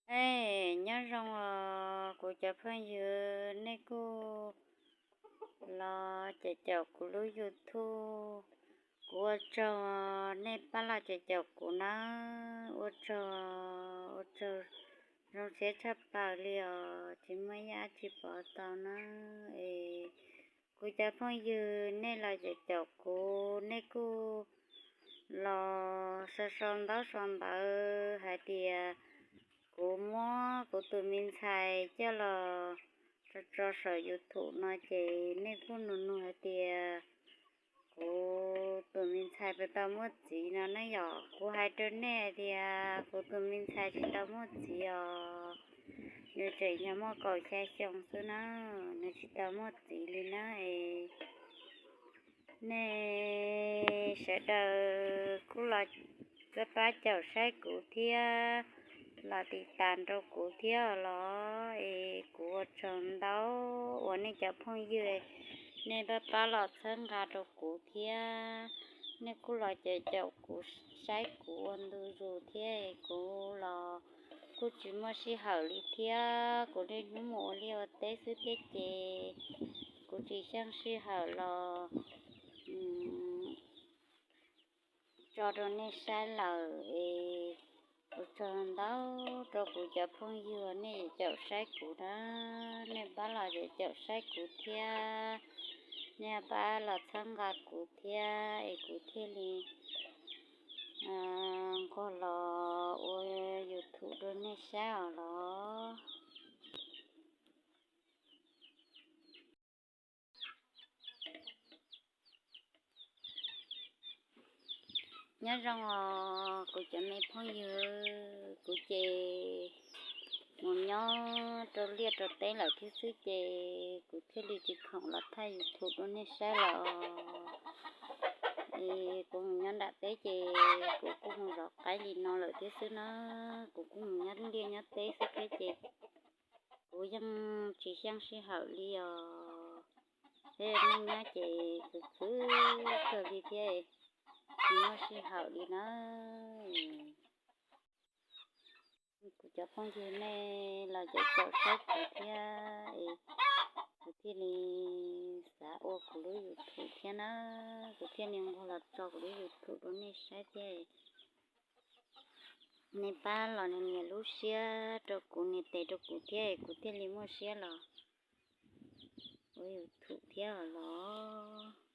Es nyob zoo os kuv cov phooj ywg, nej kuj los caum caum kuv lub YouTube. Kuv ua tsaug nej pab los caum caum kuv nawb, ua tsaug, ua tsaug zoo siab tshaj plaws li os, tsis muaj ib yam dab tsi pov tau nawb. Es kuv cov phooj ywg, nej los caum caum kuv, nej kuj los sau sau ntaub sau ntawv hais tias kuv muab kuv tus me ntxhais coj los tso tso saum YouTube no ces nej kuj nug nug hais tias kuv tus me ntxhais puas tau muaj txiv no ne yom. Kuv hais rau nej hais tias kuv tus me ntxhais tsis tau muaj txiv os, nws tseem yog muaj kaum xya xyoo xwb na, nws tsis tau muaj txiv li na. Es nej sawv daws kuj los pab pab caum saib kuv thiab, los tiv tas rau kuv thiab los. Es kuv ua tsaug ntau uas nej cov phooj ywg, nej pab pab los txhawb nqa rau kuv thiab. Nej kuj los caum caum kuv, saib kuv ua ntu zus thiab, kuv los kuj tsis muaj sij hawm li thiab, kuv niaj hnub mus ua liaj ua teb xwb thiab ces kuv tsis xyeej sij hawm los tso rau nej saib lawm. Es ua tsaug ntau rau kuv cov phooj ywg, nej caum saib kuv na, nej pab los caum saib kuv thiab, nej pab los txhawb nqa kuv thiab es kuv thiaj li nquag los ua YouTube rau nej saib os los. Nyob zoo os kuv cov me phooj ywg, kuv ces mus nyob rau liaj rau teb lawm thiab xwb ces kuv thiaj li tsis khoom los thaij YouTube rau nej saib lawm os. Es kuv mus nyob nram teb ces kuv kuj mus zov qaib li no lawm thiab xwb na, kuv kuj mus nyob liaj nyob teb xwb thiab ces kuv yeej tsis xyeej sij hawm li os. Peb neej nyob ces khwv khwv kawg li thiab, tsis muaj sij hawm li na. Kuv cov phooj ywg, nej los caum caum saib kuv thiab es kuv thiaj li xav ua kuv lub YouTube thiab na, kuv thiaj li nquag los tso kuv lub YouTube rau nej saib thiab. Nej pab los nias lub siab rau kuv, nias tes rau kuv thiab kuv thiaj li muaj siab los ua YouTube thiab os los.